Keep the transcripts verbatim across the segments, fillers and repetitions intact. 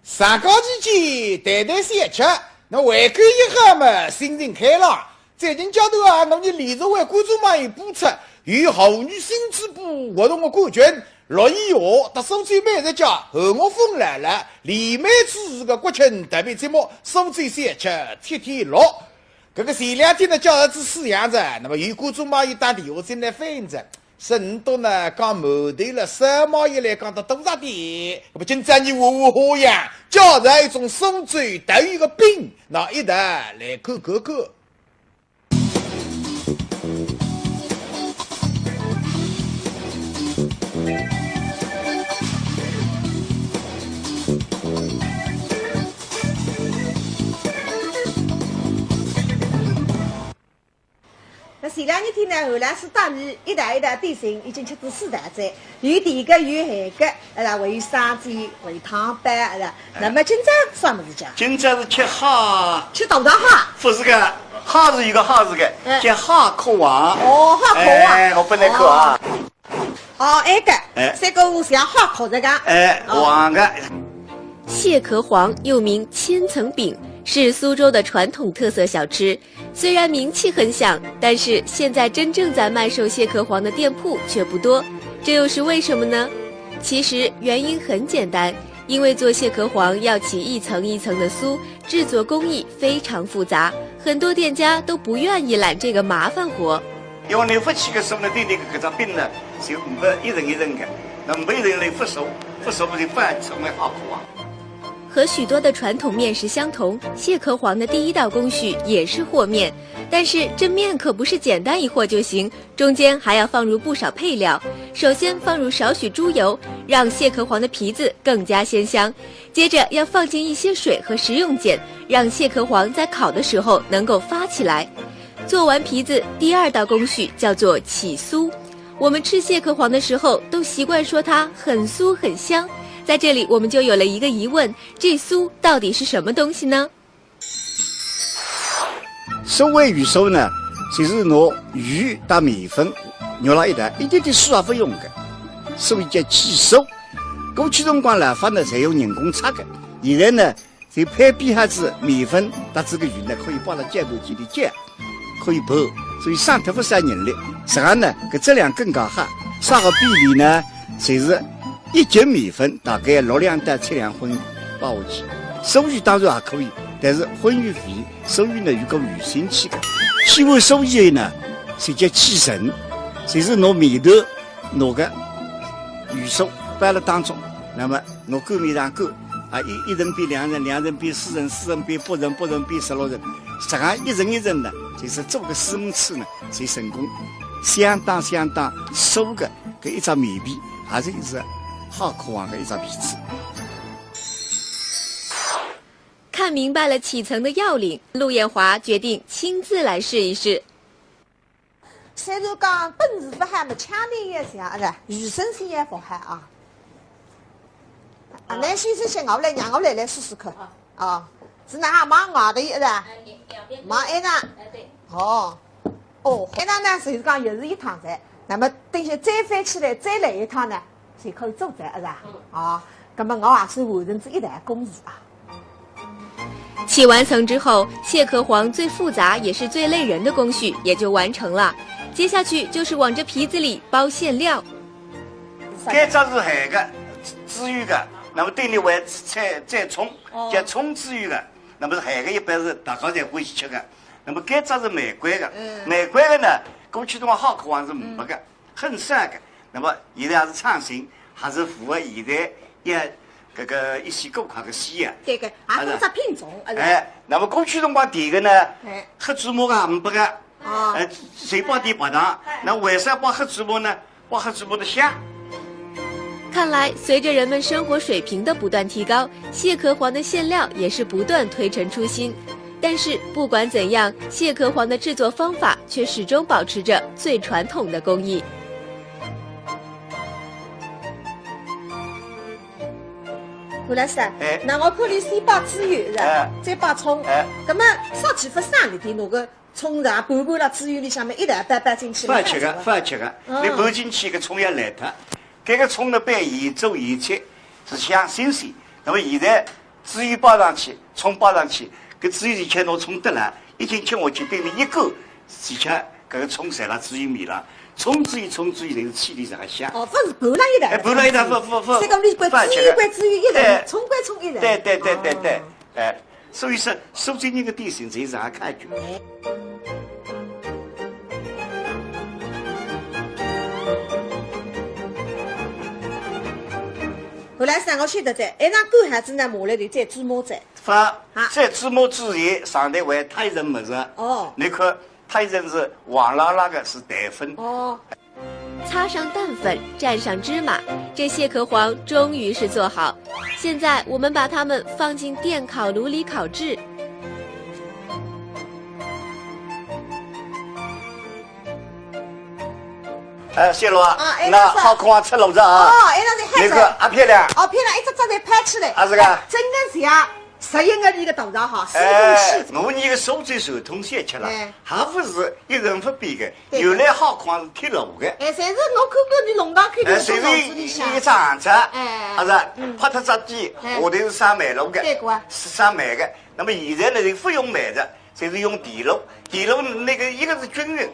上街期间谈谈小吃，那回顾一下嘛，心情开朗。最近街头啊，我伲联合会观众朋友播出，由妇女心智部活动的冠军陆一华搭苏州美食家何岳峰来了，联袂主持个国庆特别节目《苏州小吃七天乐》。搿个前两天呢，介绍仔四样子，那么有观众朋友打电话进来反映着， 说倷笃呢，讲馒头了，烧卖也来讲得多着点。那么今朝伲换换花样，介绍一种苏州特有的饼，那一道来看看看。那前两日天呢，韩老师带伲一道一道点心，已经吃仔四道菜，有甜个，有咸个，阿拉还有生煎，还有汤包，阿拉。那么今朝啥物事讲？今朝是吃虾。吃大闸蟹？勿是个，蟹是有个蟹字个，哎。叫蟹壳王。哦，蟹壳王。哎，我拨倷看啊。哦。 哦，哎个，哎。这个像蟹壳这个。哎，哦。黄个。蟹壳黄又名千层饼，是苏州的传统特色小吃。虽然名气很响，但是现在真正在卖售蟹壳黄的店铺却不多，这又是为什么呢？其实原因很简单，因为做蟹壳黄要起一层一层的酥，制作工艺非常复杂，很多店家都不愿意揽这个麻烦活。 因为倷勿起个酥呢，对倷搿只饼呢，就呒不一层一层个，那呒不一层一层勿熟，勿熟勿就反成为蟹壳黄。和许多的传统面食相同，蟹壳黄的第一道工序也是和面，但是这面可不是简单一和就行，中间还要放入不少配料。首先放入少许猪油，让蟹壳黄的皮子更加鲜香，接着要放进一些水和食用碱，让蟹壳黄在烤的时候能够发起来。 做完皮子，第二道工序叫做起酥。我们吃蟹壳黄的时候，都习惯说它很酥很香，在这里我们就有了一个疑问：这酥到底是什么东西呢？所谓油酥呢，就是拿油搭面粉揉辣一道，一点点水也勿用个，所以叫起酥。过去辰光呢，反正侪用人工搓个，现在呢， 就配比好仔面粉搭仔个油呢，可以摆辣攪拌机里攪，可以拌，所以省脱勿少人力。实梗呢，搿质量更加好。啥个比例呢？就是一斤面粉大概六两到七两荤油摆下去。酥油当然也可以，但是荤油肥，酥油呢有股油腥气个。起完酥以后呢，就叫起层，就是拿面团 拿个油酥包辣当中，那么拿擀面杖擀，啊，一，一层变两层，两层变四层，四层变八层，八层变十六层，实梗一层一层呢，就是做个四五次呢，就成功。相当相当酥个，搿一只面皮，也是一只蟹壳黄个一只皮子。看明白了起层的要领，陆艳华决定亲自来试一试。 虽然讲本事勿好，么腔调也像，啊，是，语声先要学好啊。啊，倷先生先，我来，让我来，来试试看。啊。啊，是哪哈？往外头，是吧？哎，两，两边都。往埃搭。哎，对。哦。哦，埃搭呢，就是讲也是一趟菜，那么等歇再翻起来，再来一趟呢，就可以做菜，是吧？嗯。啊，那么我也是完成仔一道工序啊。 起完层之后，蟹壳黄最复杂也是最累人的工序也就完成了。接下去就是往这皮子里包馅料。搿只是咸个，猪油个，那么对里还再，再葱，哦。叫葱猪油个，那么是咸个一般是大家侪欢喜吃个。那么搿只是玫瑰个，嗯。玫瑰个呢，过去辰光蟹壳黄是呒不个，嗯。 很少个。那么现在还是创新，还是符合现在一，搿个一些顾客个需要。对个，也是只品种，啊，是吧？哎，那么过去辰光甜个呢，哎。黑芝麻个也呒不个，哦。哎，侪摆点白糖，哎。那为啥摆黑芝麻呢？摆黑芝麻个香。看来，随着人们生活水平的不断提高，蟹壳黄的馅料也是不断推陈出新。 但是不管怎样，蟹壳黄的制作方法却始终保持着最传统的工艺。吴老师啊，哎。那我看倷先摆猪油是吧？哎。再摆葱，哎。那么啥地方省力点，拿个葱啊，拌拌辣猪油里向面一道拌拌进去，勿好吃个，勿好吃个。嗯。倷拌进去，搿葱要烂脱。搿个葱呢，摆现做现切，是香新鲜。那么现在猪油摆上去，葱摆上去，搿猪油一看拿葱得来，一进吃下去，对面一勾，而且搿个葱侪辣猪油面浪，葱猪油，葱猪油，侪是气里向个香。哦，勿是拌辣一道。哎，拌辣一道，勿勿勿，这个里边放起来。猪油一道，哎，葱归葱一道。对对对对对，哦。哎，所以说苏州人个点心侪是搿样讲究。哎。 后来啥我晓得哉，一场干好仔呢，下来就再芝麻哉。勿，啊。再芝麻之前，上头还有一层物事。哦。侬看，搿一层是黄辣辣个，是蛋粉。哦。擦上蛋粉，蘸上芝麻，这蟹壳黄终于是做好。现在我们把它们放进电烤炉里烤制。 哎，谢谢啊，啊，哎，那好看啊，赤裸着啊。哦，哎，那是黑色。那个啊，漂亮。哦，漂亮，一只只侪拍起来。啊，是个。哎，真的是啊，十一月里个大潮哈，是东西。哎，我们个苏州传统小吃了，哎。还不是一成不变的，对的。原来好看是铁路的。哎，侪是我看过你弄堂口的，哎，随便一个厂子，哎，还是，嗯。拍脱只底，哎。下头是上煤炉的，对过啊。是上煤的。那么现在呢，就不用煤的，就是用电炉。电炉那个一个是均匀，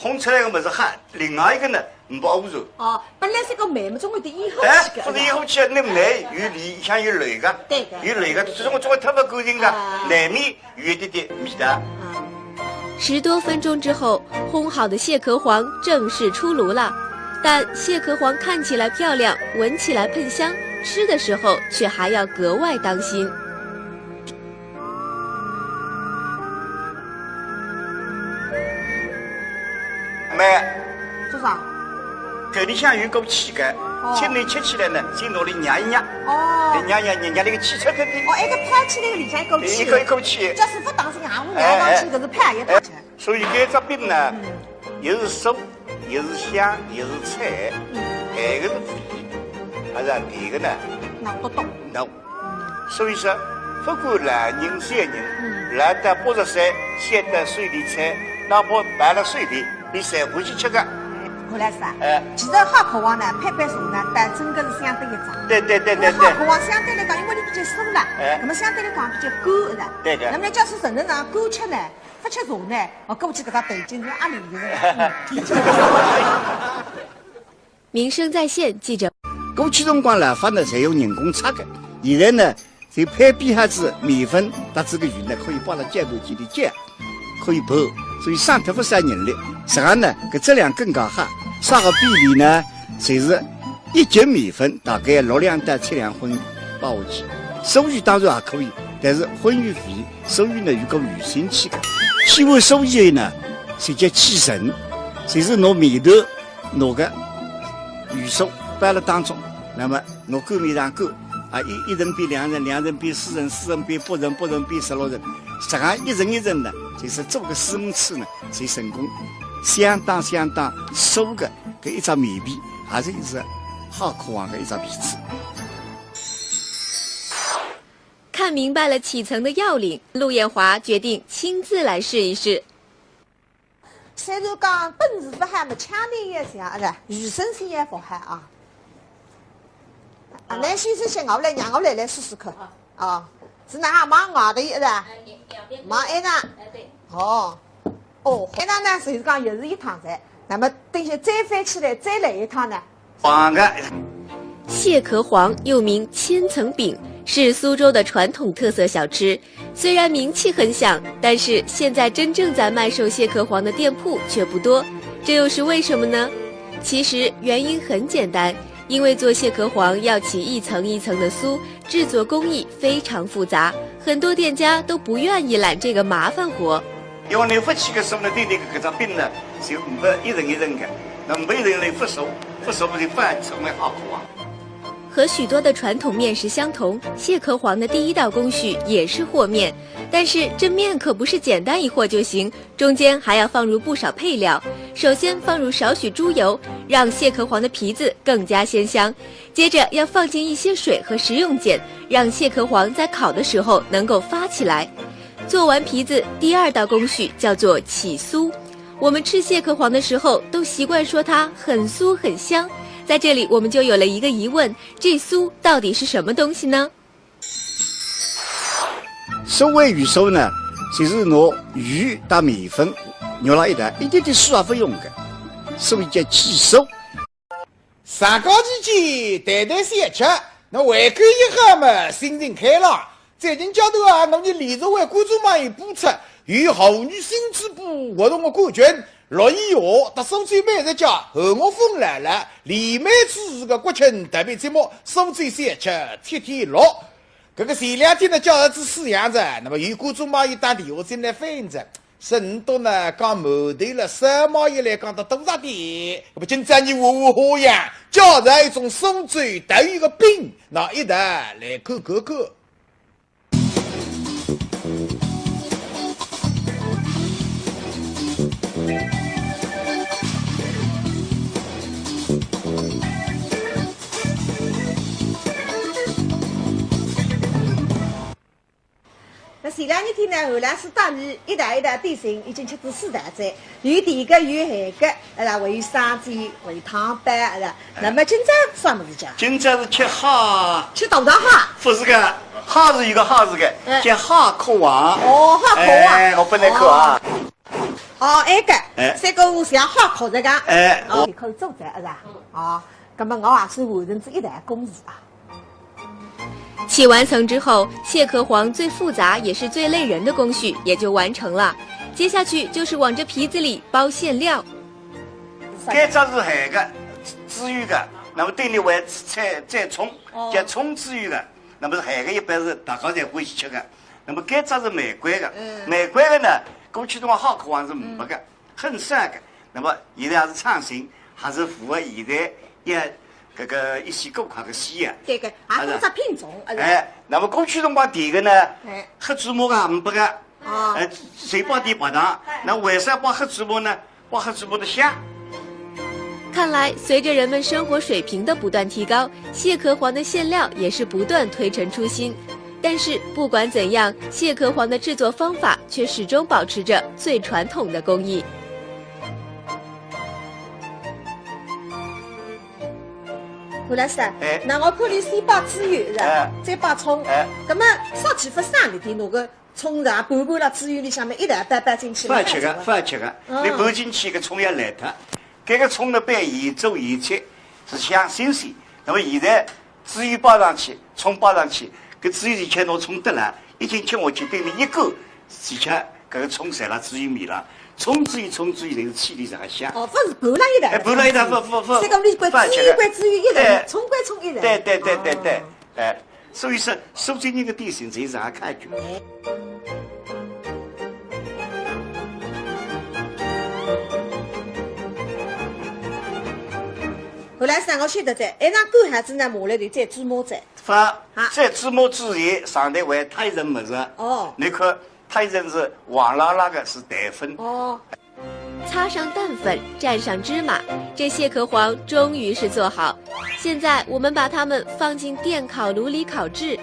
烘出来个物事好，另外一个呢，勿污染。哦，本来是个煤嘛，总归得烟火气个。哎，勿是烟火气，那煤有里向有漏个，对个。有漏个，总归总归忒勿干净个，啊。难免有一点点味道。啊。十多分钟之后，烘好的蟹壳黄正式出炉了。但蟹壳黄看起来漂亮，闻起来喷香，吃的时候却还要格外当心。 妹，做啥？搿里向有股气个，哦。请侬吃起来呢，先拿里捏一捏。哦。捏捏捏，捏那个气出脱脱。哦，埃个拍起来里向一股气。一股，一股气。假使勿当心啊，我哎，捏上去哎。搿是拍也拍出来。哎，所以搿只饼呢，嗯。又是酥，又是香，又是脆，嗯。还有个是肥，还是甜个呢？那不懂。那 所以说，勿管老人小人，嗯。老到八十岁，小到手里菜，哪怕摆辣手里，伊侪欢喜吃个。何老师啊，哎。其实蟹壳黄呢，配杯茶呢，倒真个是相得益彰。对对对对对。因为蟹壳黄相对来讲，因为伊比较酥啦，哎。那么相对来讲比较干，是吧？对个。那么假使成人上干吃呢，勿吃茶呢，哦，估计搿只头颈是压力就是。嗯。 民生在线记者。过去辰光老法呢，侪用人工搓个，现在呢，就配比好仔面粉搭仔个油呢，可以摆辣攪拌机里攪，可以拌，所以省脱勿少人力。实际上呢，搿质量更加好。啥个比例呢？就是一斤面粉大概六两到七两浑油摆下去，酥油当然也可以，但是浑油肥，酥油呢有股油性气个。起碗酥油呢，就叫起层，就是拿面团 拿个油酥摆辣当中，那么拿干面上干，啊，一，一层变两层，两层变四层，四层变八层，八层变十六层，实际上一层一层呢，就是做个四五次呢，就成功，相当相当酥个搿一只面皮，也是一只蟹壳黄个一只皮子。看明白了起层的要领，陆艳华决定亲自来试一试。 虽然讲本事勿好嘛，腔调也像，是吧？语声声也勿好啊。啊，那先生先熬来，让我来来试试看。啊，是哪哈忙外头，是吧？哎，两，两边都有。忙挨着。哎，对。哦，哦，挨着呢，就是讲也是一趟菜。那么等歇再翻起来，再来一趟呢？ 黄个。蟹壳黄又名千层饼，是苏州的传统特色小吃。虽然名气很响，但是现在真正在卖售蟹壳黄的店铺却不多，这又是为什么呢？其实原因很简单，因为做蟹壳黄要起一层一层的酥，制作工艺非常复杂，很多店家都不愿意揽这个麻烦活。 因为侬勿起个酥呢，对搿个搿只饼呢，就没一层一层个，那没一层一层勿熟，勿熟勿就反而成为蟹壳黄。和许多的传统面食相同，蟹壳黄的第一道工序也是和面，但是这面可不是简单一和就行，中间还要放入不少配料。首先放入少许猪油，让蟹壳黄的皮子更加鲜香。接着要放进一些水和食用碱，让蟹壳黄在烤的时候能够发起来。 做完皮子，第二道工序叫做起酥。我们吃蟹壳黄的时候，都习惯说它很酥很香。在这里，我们就有了一个疑问：这酥到底是什么东西呢？所谓鱼酥呢，就是拿鱼搭面粉揉辣一道，一点点水也勿用个，所以叫起酥。上讲期间谈谈小吃，那回顾一下嘛，心情开朗。最近街头啊，我们连续为观众朋友播出由妇女新主播活动的冠军 陆以华搭苏州美食家侯我峰来了，连麦主持的国庆特别节目《苏州小吃七天乐》。搿个前两天呢，介绍仔四样子，那么有观众朋友打电话进来反映着，说倷笃呢讲馒头了，烧卖也来讲得多着点。那么今朝伲换换花样，介绍一种苏州特有的饼，那一道来看看看。 那前两日天呢，侯老师带伲一道一道点心，已经吃仔四道菜，有甜个，有咸个，阿拉还有生煎，还有汤包，阿拉。哎。那么今朝啥物事介？今朝是吃虾。吃大闸蟹？勿是个，蟹是有个蟹字个，哎。叫蟹壳王。哦，蟹壳王。哎，我拨倷看啊。哦。哦，埃个，哎。三个五像蟹壳这个。哎，哦，我可以做出来，是吧？哦，那么我也是完成这一道工序啊。 起完层之后，蟹壳黄最复杂也是最累人的工序也就完成了。接下去就是往这皮子里包馅料。搿只是咸个，猪油个，那么对里为再再葱，哦。叫葱猪油个，那么是咸个一般是大家侪欢喜吃个。那么搿只是玫瑰个，嗯。玫瑰个呢，过去辰光蟹壳黄是没个，嗯。 很少个。那么现在还是创新，还是符合现在一，搿个一些顾客的需要。对个，还是只品种，啊，是吧？哎，那么过去辰光甜个呢，哎。黑芝麻个也没个，哦。哎，侪包甜白糖，哎。那为啥包黑芝麻呢？包黑芝麻的香。看来，随着人们生活水平的不断提高，蟹壳黄的馅料也是不断推陈出新。 但是不管怎样，蟹壳黄的制作方法却始终保持着最传统的工艺。何老师啊，哎。那我看你先包猪油是吧？哎。再包葱，哎。那么啥地方省力点，拿个葱啊拌拌辣猪油里向面一道拌拌进去嘛，勿好吃个，勿好吃个。嗯。侬拌进去，搿葱要烂脱。搿个葱呢，拌盐做盐吃，是香新鲜。那么现在 猪油包上去，葱包上去，搿猪油里向拿葱得了，一径吃下去，对面一灌，而且搿个葱侪辣猪油面浪，葱猪油，葱猪油，侪是气里上香。哦，勿是拌辣一道。哎，拌辣一道，勿，勿，勿，搿个里关猪油关猪油一道，哎。葱关葱一道。对，对，对，对，对，哦。哎，所以说，苏州人的点心侪是搿讲究。哎。 何老师，我晓得哉，哎，那干孩子呢，麻辣头再芝麻仔。勿，啊。再芝麻之前，上头还有一层物事。哦。侬看，一层是黄辣辣个，是蛋粉。哦。擦上蛋粉，蘸上芝麻，这蟹壳黄终于是做好。现在我们把它们放进电烤炉里烤制。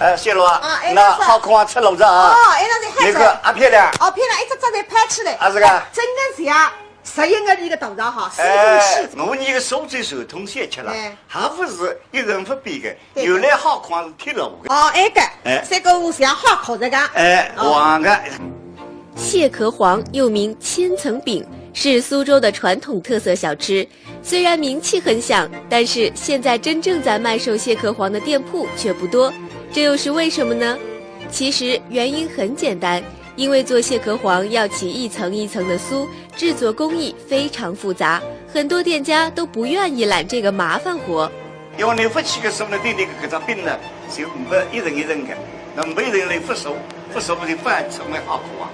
哎，谢谢啊，啊，哎，那好看啊，出炉子啊。哦，哎，那是海参。那个啊，漂亮。哦，漂亮，一只只侪拍起来。啊，是个。哎，真的是啊，十一月里个大闸蟹，四种哎，系。我们个苏州传统小吃了，哎。还不是一成不变的，对的。原来好看是铁路的。哦，哎个，哎。这个我想好看这个。哎，哦。黄的。蟹壳黄又名千层饼，是苏州的传统特色小吃。 虽然名气很响，但是现在真正在卖售蟹壳黄的店铺却不多，这又是为什么呢？其实原因很简单，因为做蟹壳黄要起一层一层的酥，制作工艺非常复杂，很多店家都不愿意揽这个麻烦活。因为侬勿起个酥呢，对侬搿只饼呢，就没一层一层的，那么一层一层勿熟，勿熟勿就反成为蟹壳黄。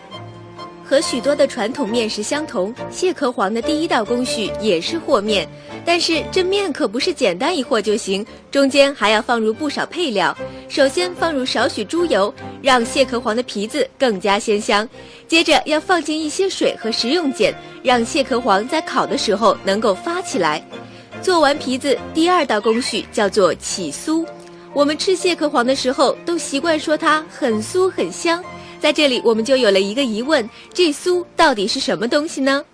和许多的传统面食相同，蟹壳黄的第一道工序也是和面，但是这面可不是简单一和就行，中间还要放入不少配料。首先放入少许猪油，让蟹壳黄的皮子更加鲜香。接着要放进一些水和食用碱，让蟹壳黄在烤的时候能够发起来。做完皮子，第二道工序叫做起酥。我们吃蟹壳黄的时候，都习惯说它很酥很香，在这里我们就有了一个疑问： 这酥到底是什么东西呢？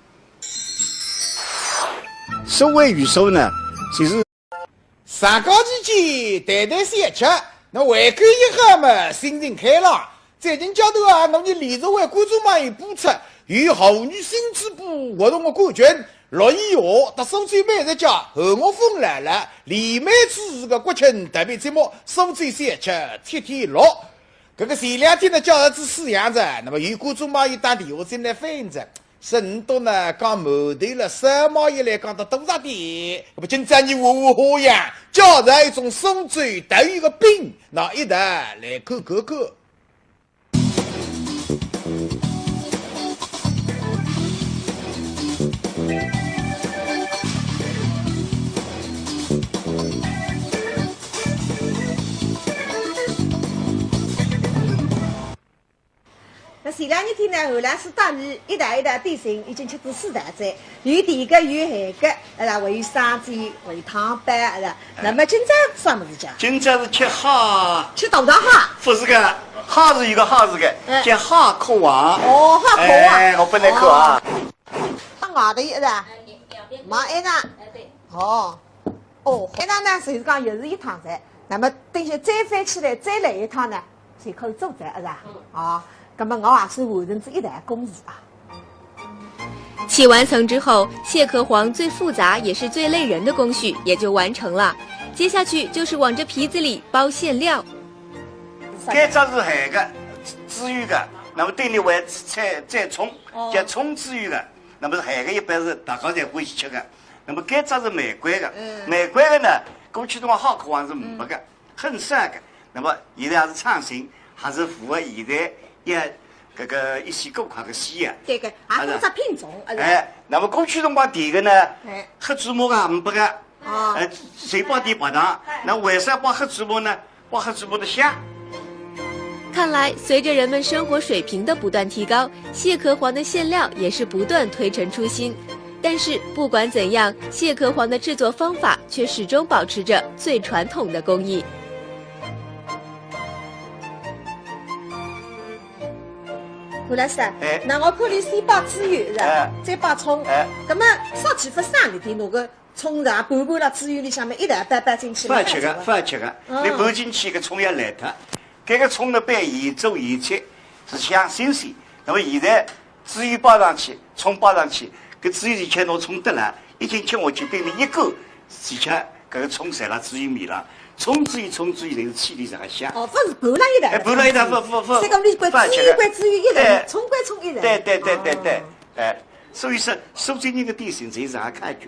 所谓鱼酥呢，其实上街期间谈谈小吃，那回顾一下嘛，心情开朗。最近街头啊，我伲联合会观众朋友播出，由妇女心智部活动的冠军陆一华搭苏州美食家何我峰来了，联袂主持个国庆特别节目《苏州小吃七天乐》。搿个前两天呢，介绍仔四样子，那么有观众朋友打电话进来反映着， 说倷笃呢，讲馒头了，烧卖一来讲得多着点，那么今朝伲换换花样，介绍一种苏州特有的饼，那一道来看看看。 那前两日天呢，韩老师带伲一道一道点心，已经吃仔四道哉，有甜个，有咸个，阿拉还有生煎，还有汤包，阿拉。那么今朝啥物事讲？今朝是吃虾。吃大闸蟹？勿是个，蟹是有个蟹字个，哎。叫蟹壳王。哦，蟹壳王。哎，我拨倷看啊。哦。放外头一个，买一个。哎，对。哦。 哦，搿趟呢，就是讲又是一趟哉。那么等歇再翻起来，再来一趟呢，就可以做哉，是吧？嗯。啊，那么我也是完成仔一道工序啊。起完层之后，蟹壳黄最复杂也是最累人的工序也就完成了。接下去就是往这皮子里包馅料。搿只是咸个，猪油个，那么等歇还再再葱，哦。叫葱猪油个，那么是咸个一般是大家侪欢喜吃个。 那么搿只是玫瑰个，嗯。玫瑰个呢，过去辰光蟹壳王是没个，嗯。很少个。那么现在还是创新，还是符合现在一搿个一些顾客个需要。对个，也是只品种，啊，是吧？哎，那么过去辰光甜个呢，哎。黑芝麻个也没个，哦。哎，侪包甜白糖，哎。那为啥包黑芝麻呢？ 哇，还舍不得下。看来，随着人们生活水平的不断提高，蟹壳黄的馅料也是不断推陈出新。但是，不管怎样，蟹壳黄的制作方法却始终保持着最传统的工艺。吴老师啊，哎。那我看你先摆猪油是吧？哎。再摆葱。哎。那么啥地方省力点，拿个 葱是啊，拌拌辣猪油里向面一道拌拌进去，勿好吃个，勿好吃个。嗯。侬拌进去，搿葱要烂脱。搿个葱呢，摆现做现切，是香新鲜。那么现在猪油摆上去，葱摆上去，搿猪油里向拿葱得了，一进吃下去，对面一干，而且搿个葱侪辣猪油面浪，葱猪油，葱猪油，侪是气里向个香。哦，勿是拌辣一道。哎，拌辣一道，勿，勿，勿，搿个里关猪油关猪油一道，勿好吃个。哎。葱关葱一道。对，对，对，对，对。哦。 哎，所以说，苏州人个点心侪是搿讲究。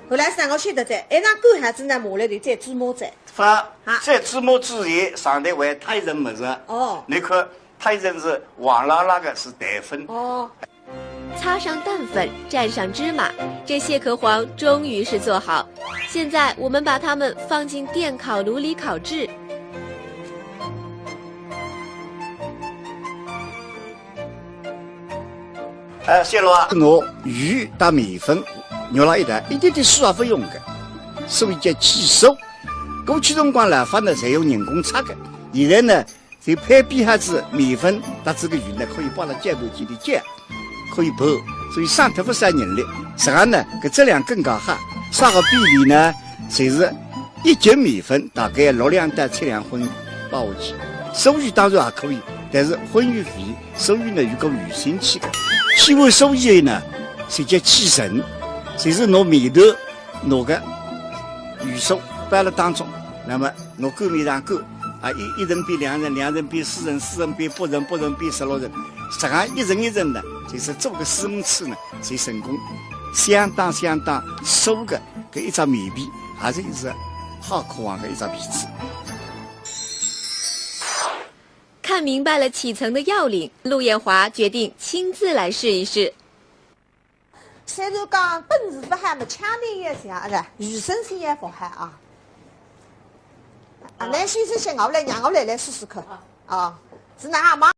后来三个晓得哉，哎，那干啥子呢？下来就再芝麻哉。发，啊。再芝麻之前，上头还搭一层物事。哦。侬看，搭一层是黄辣辣个，是蛋粉。哦。 擦上蛋粉，蘸上芝麻，这蟹壳黄终于是做好。现在我们把它们放进电烤炉里烤制。哎，谢老啊。拿油搭面粉揉辣一道，一点点水也勿用个，所以叫起酥。过去辰光老法呢，侪用人工搓个，现在呢， 就配比好仔面粉搭仔个油呢，可以摆辣攪拌机里攪，可以拌，所以省脱勿少人力。实梗呢，搿质量更加好。啥个比例呢？就是一斤面粉大概六两到七两浑油摆下去。酥油当然也可以，但是浑油肥，酥油呢有股油性气个。起完酥油呢，就叫起层，就是拿面团 拿个油酥包辣当中，那么拿擀面杖擀，啊，一，一层变两层，两层变四层，四层变八层，八层变十六层，实梗一层一层呢，就是做个四五次呢，就成功。相当相当酥个搿一只面皮，也是一只蟹壳黄个一只皮子。看明白了起层的要领，陆艳华决定亲自来试一试。 虽然讲本事勿好，么腔调也像，啊，是，语声先要勿好啊。啊，那先生先，我来，让我来，来试试看。啊，是哪哈嘛？